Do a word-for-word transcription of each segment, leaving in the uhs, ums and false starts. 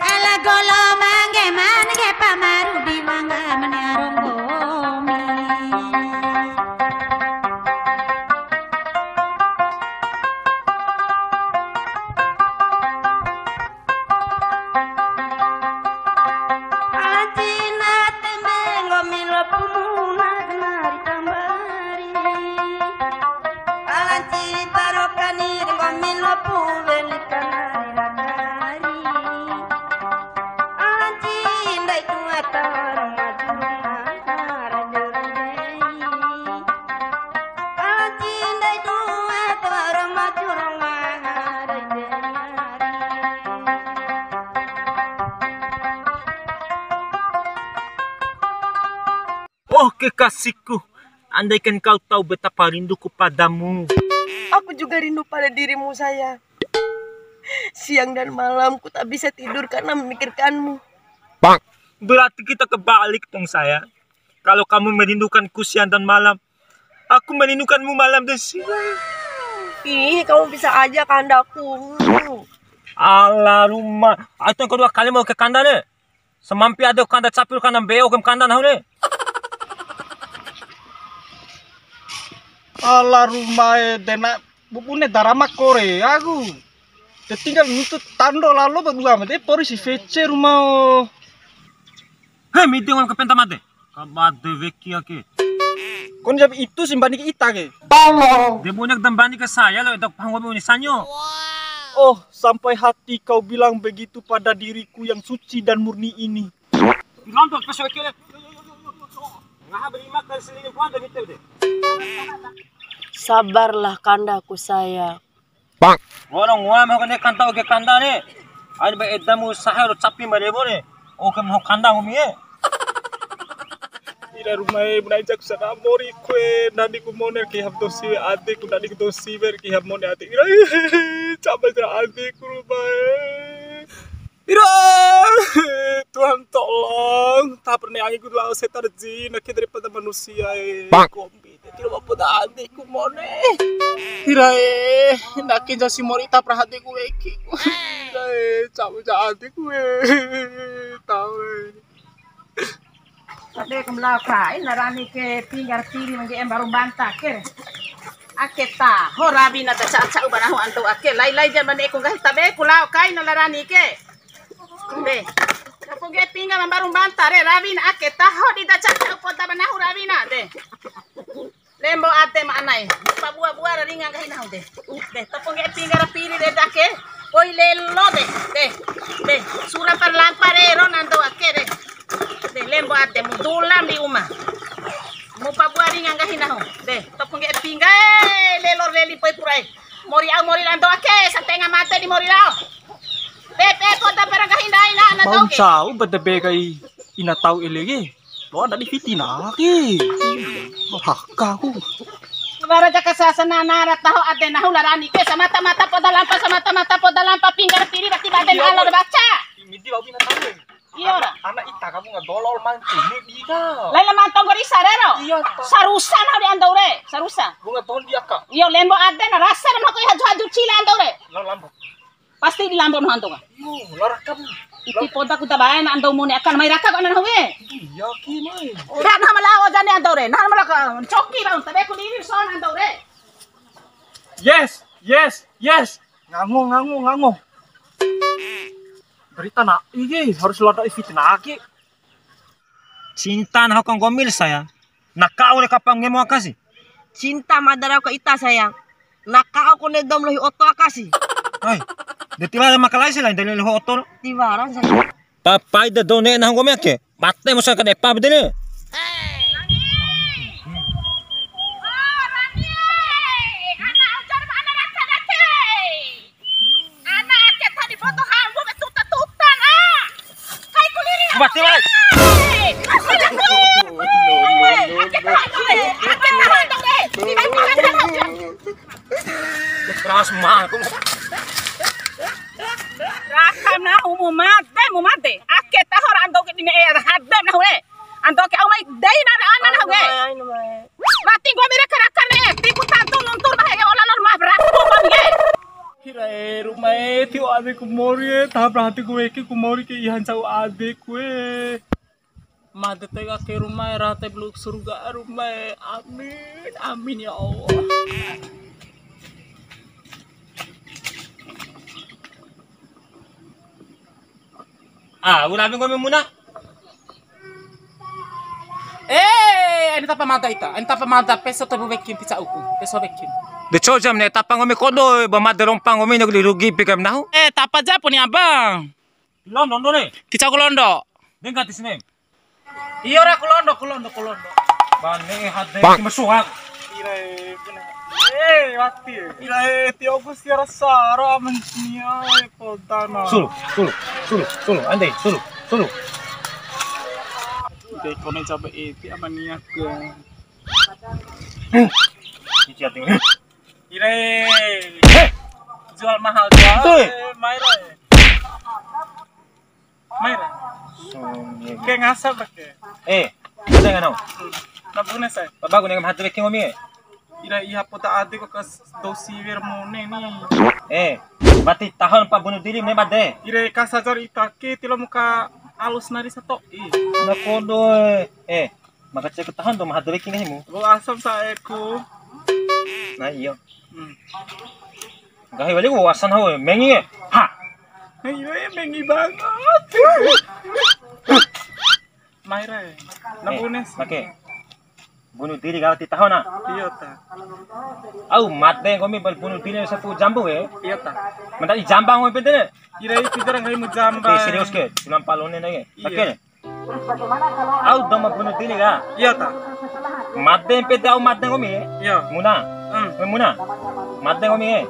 Ala golo mangge mangge pamaru di mangga mane aronggomi. Ala cina tembe nggomi lopu muna kenari tambari. Ala ciri taro kani nggomi lopu weli kanari rakari. Ala cindai tua taro majuna raja rajai. Ala cindai tua taro majuna raja rajai. Oh, kekasihku, andaikan kau tahu betapa rinduku padamu. Aku juga rindu pada dirimu, sayang. Siang dan malam ku tak bisa tidur karena memikirkanmu. Berarti kita kebalik dong, sayang. Kalau kamu merindukanku siang dan malam, aku merindukanmu malam dan siang. Ih, kamu bisa aja kandaku. Ala Ruma. Ato kedua kali mau ke kanda ne. Samampi ade kanda capi, kanda mbeo, kem kanda nahu ne. Ala Ruma e, dena bubune darama Korea ku. Te tinggal nuntu tando lalo berdua mate, pori si V C Ruma o. He, midi ngam kepenta mate. Kabade weki ake. Kon jam itu si mbani ke ita ke. De banyak dan bani ke saya lo, dak paham uni sanyo. Oh, sampai hati kau bilang begitu pada diriku yang suci dan murni ini. Bilang tuh, pas weki le. Ngaha berima kali selingkuh kuan de gitu de. Sabarlah kandaku sayang. Woro ngoa ma kone kanda oke kanda ne. Ai ba edamu sahe ro capi ma rewo ne. Oke mo kanda ngomi e. Ira Ruma e, bune jaku sana mori kue, nadi ku mone ki hap dosi we ade ku, nadi ku dosi we ki hap mone ade. Ira, coba ja ade ku Ruma e. Ira, Tuhan tolong, tak pernah angin ku lao setan jin, akhir daripada manusia e. Kombi. Tiro ba poda ade ku mone. Tira e, ndake jasi mori ta pra hade ku weki ku. Tira e, cabu ja ade ku e. Tau e. Tabe ku ma lao kai na rani ke pingga ra piri mangge mbaru mbanta ke. Ake taho rawi na ta ca-, ca'u ba nahu anto ake. Lai-lai ja mane ku nggahi tabe ku lao kai na la rani ke. De. Topo ngge'e pingga ma mbaru mbanta re, rawi na ake taho di ta ca-, ca'u poda ba nahu rawi na de. Lembo ade ma ana e. Pa bua-bua ra ringa nggahi nahu de. De, topo ngge'e pingga ra piri de dake. Oi lelo de. De. De, sura pa lampa re ro nando ake de. De, lembo ade mu dulam di uma. Mu pa bua ringa nggahi nahu. De, topo ngge'e pingga e lelo leli poi pura e. Mori au mori lando ake, satenga mate di mori lao. Pepe kota perang kahinda ina ana. Mau doke. Cau bete be kai ina tau ele ke. Lo ada di fitina ke. Haka aku. Bara jaka sasana nara taho ade nahu la rani ke, samata-mata poda lampa, samata-mata poda lampa pingga ra piri wati bade. Iya, alo baca. Midi wau ina tau. Iya, ora. Ana ita kamu ngadolol mancumi di ka. Lain la mantong gorisa rero. Iya, ta. Sarusa nahu di ando re, sarusa. Lu ngadolol di aka. Iyo, lembo ade na rasa na mako haju-haju cila ando re. Lo lambo. Pasti di lambo nahu ando ka. Iyo, lo rakam. Iti poda ku tabae na ando mone akan mai raka ko ana nahu e. Iya, ki mai. Ora nahu ma lao jane ando re. Nahu ma lao ka coki bang, tabe ku diri so na ando re. Yes, yes, yes. Ngango, ngango, ngango. Berita na, iki harus lada fitnah ki. Cinta nahu ka nggomi le sayang. Na kau re kapang ngemo aka si. Cinta mada rau ka ita sayang. Na kau kone dou ma lohi oto aka si. Hai. De tiwara makalai si lain dari lohi oto. Tiwara sayang. Papai de dou ne'e nahu nggomi ake. Mate musa ka depa bedene. Ana ake tadi foto hambu be tuta-tuta na. Hai kuliri. Mati, wai. Hai, ake tahan, wai. Ake tahan, wai. Keras mah. Raka nahu mu made, mu made. Ake taho ra ando ke dine e hade nahu e. Ando ke au mai dei na ra ana nahu e. Mati nggomi re karakan re, tipu tantu nuntur bahe ke ola lor mah beraku nggomi ke. Eh, Ruma e, tio adeku mori e, taha hatiku weki ku mori ke iha ncau adeku e. Made te ake Ruma e, rate beluk surga Ruma e. Amin, amin ya Allah. Ah, ura ami nggomi Muna. Eh, aina tapa mada ita, aina tapa mada, peso tabu wekin pica uku, peso wekin. De cojam ne tapa nggomi kodo, ba made rompa nggomi ne rugi pi kam nahu. Eh, tapa ja puni abang. Londo ndo ne. Pica ku londo. Dengka tisne. Iyo ra, ku londo, ku londo, ku londo. Bane hade ki masuak. Ira e, bune. Eh, wati e. Ira e, tio ku siara sara aman nia e podana. Sulu, sulu, sulu, sulu, ande, sulu, sulu. De kone cabe iti aman nia ke. Cici ati. Ira e. Jual mahal jual. Tuh. Eh, mai ra. Mai ra. Ke ngasa ba ke. Eh, ada nggak nau? Na bune sai. Baba guna nggak hati weking nggomi e. Ira iha poda ade ko kas dosi wer mone ni. Eh, berarti tahun pa bunuh diri me bade. Ira kas hajar ita ke tilo muka alus nari sato. Ih. Na kodo e. Eh, maka cek tahun tu ma hade weking nggahimu. Lo asam saeku. Nah, iyo. Hmm. Nggahi wali wawasan hau, mengi e. Ha. Mengi, mengi banget. Mai ra. Na bune si. Oke. Bunuh diri kau ti tahona. Iyo ta. Au made nggomi bal bunuh diri sapu jambu e. Iyo ta. Mada i jamba nggomi pede. Ira i pidara nggahimu jamba. Oke, serius ke? Silam palone na ke. Iya. Oke. Au dou ma bunuh diri ka? Iya ta. Made pede au made nggomi e? Iya. Muna. Hmm. Eh, Muna. Made nggomi e?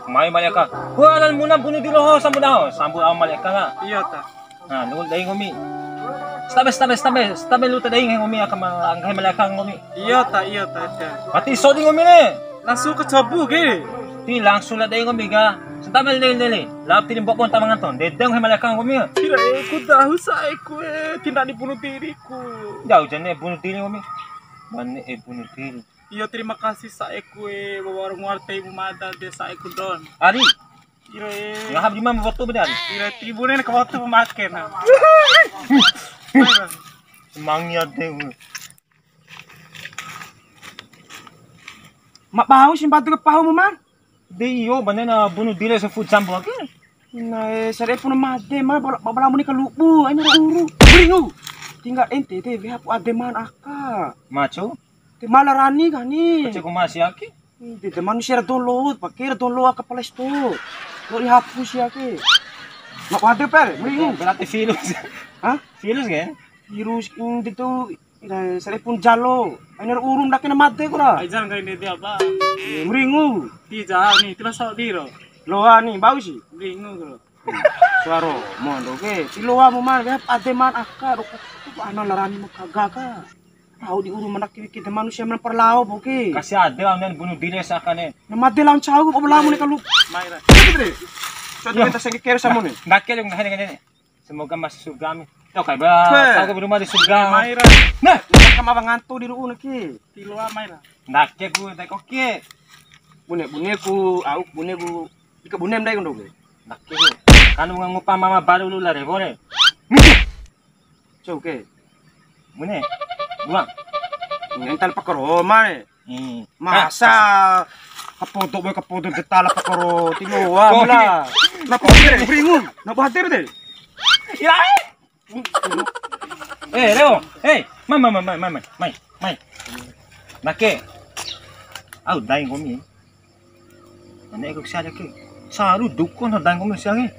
Mai malaika. Wah, lan Muna bunuh diri ho, sambu dao. Sambu au malaika ka? Iya ta. Nah, lu dei nggomi. Stabe, stabe, stabe, stabe lu ta dei nggomi aka ma-, nggahi malaika nggomi. Iya ta, iya ta, iya. Mati sodi nggomi ne. Langsung ke cobu ke. Ti langsung la dei nggomi ka. Santabe le le le. Lao ti limbo pon tama nganton. Dedeng he maleka nggomi. Ira e, ku dahu saeku e, tindak dibunuh diriku. Jauh jane bunuh diri nggomi. Mane e bunuh diri. Iyo, terima kasih saeku e, bawa warung wartei mu mada de saeku don. Ari. Ira e. Ngahap di mana waktu benar? Ira tribune ke waktu pemake na. Semangat deh. Ma bau si mbatu ke pahu mu, Man? De iyo, bane na bunuh diri safu jambu ake. Ina e, sare puna made, Ma, bala, bala muni kalubu, aina ra uru. Bringu. Tinggal ente te, weha pu ade man aka. Maco? Te mala rani kani. Pace ku masi ake? De, de manusia ra download, pake ra download aka Play Store. Lo dihapus ya ke. Ma ade per, bringu. Berarti virus. Hah? Virus ke? Virus, inde tu Ira, sarepun jalo. Aina ra urum ndake na made ku ra. Ai jan kai ndede apa? Eh, mringu. Ti ja ni, ti losa diro. Loa ni, bau si. Mringu ku ro. Suaro, mondo ke. Ti loa mu man, weha ade man aka, ro ku, ku ana larani ma kaga ka. Au di urum ndake wiki de manusia man parlao boke. Kasi ade au nen bunuh diri sakane. Na made lawan cau, ko belamu ne kalu. Mai ra. Coba kita sengke kere samone. Ndake dong, ndake, ndake. Semoga masuk surga, amin. Tau kai ba, tau kai rumah di surga. Mai ra. Nah, kamu apa ngantuk di ru'u naki? Tiloa mai ra. Ndake ku, ndake oke. Bune, bune ku, au, bune ku. Ika bune ndai kondo ke. Ndake ku. Kanu ngupa mama baru lu la rebo re. Cau ke. Bune. Buang. Ental pakar homa e. Hmm. Masa kapodo boy kapodo de tala pakaro tiloa mula. Na ko bere bringun. Na bater de. Ira. Eh, Reo. Eh, mai, mai, mai. Nake. Au dai nggomi. Ane ko sia ke. Saru dukun dai nggomi sia ke.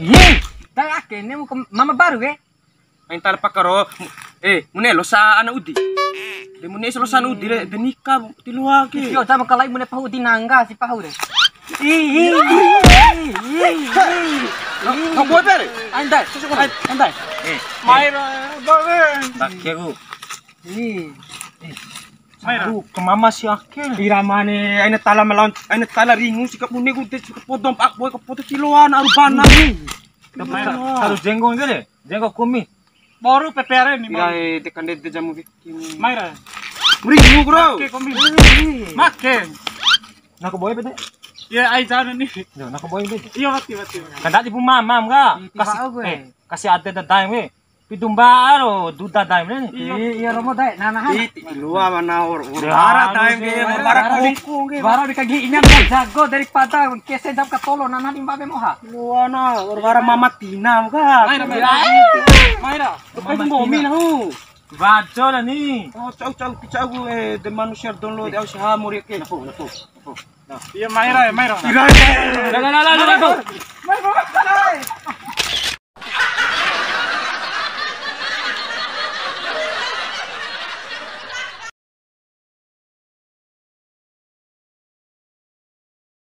Ih, dai ake ne mu ke mama baru ke. Ain tala pakaro. Eh, mune losa ana udi. De mune losa ana udi re, de nika tiloa ke. Iyo, sama kalai mune pahu udi nangga si pahu re. Ih, ih, ih, ih, ih. Kau buat re? Andai, andai. Eh, mai ra, bang. Ndake ku. Ih. Mai ra. Aduh, ke mama si ake. Ira mane, aina tala melawan, aina tala ringu si kabune ku de si kapodom pak boy kapodo tiloa na arubana. Harus jenggo ke de. Jenggo kumi. Boru P P R ni. Ira, eh, tekan de jamu bikin. Mai ra. Ringu, bro. Oke, kumi. Make. Nah, ke boy pede. Iya, ai jana ni. Yo, nak boy be. Iya, mati, mati. Kada di puma mam ka. Ih, tiba Kasi, au gue. Eh, kasi ade dadae we. Pidumba aro duda dae we. Iya, iya, romo dae. Nah, nah. Ih, ti lua mana or, or Ya, bara dae anu we, sih, or bara bara kungku we. Bara di kaki ini ada jago daripada kese jam katolo, nah, nah, di mbabe moha. Lua na, or bara mama Tina ka. Maira, maira. Maira. Mama Tina. Wajo lah ni. Oh, cau, cau, cau, eh, de manusia download, au saha muri ke. Napo, napo, napo. Iya, maira, maira. Ira. Lah, lah, lah, lah, lah.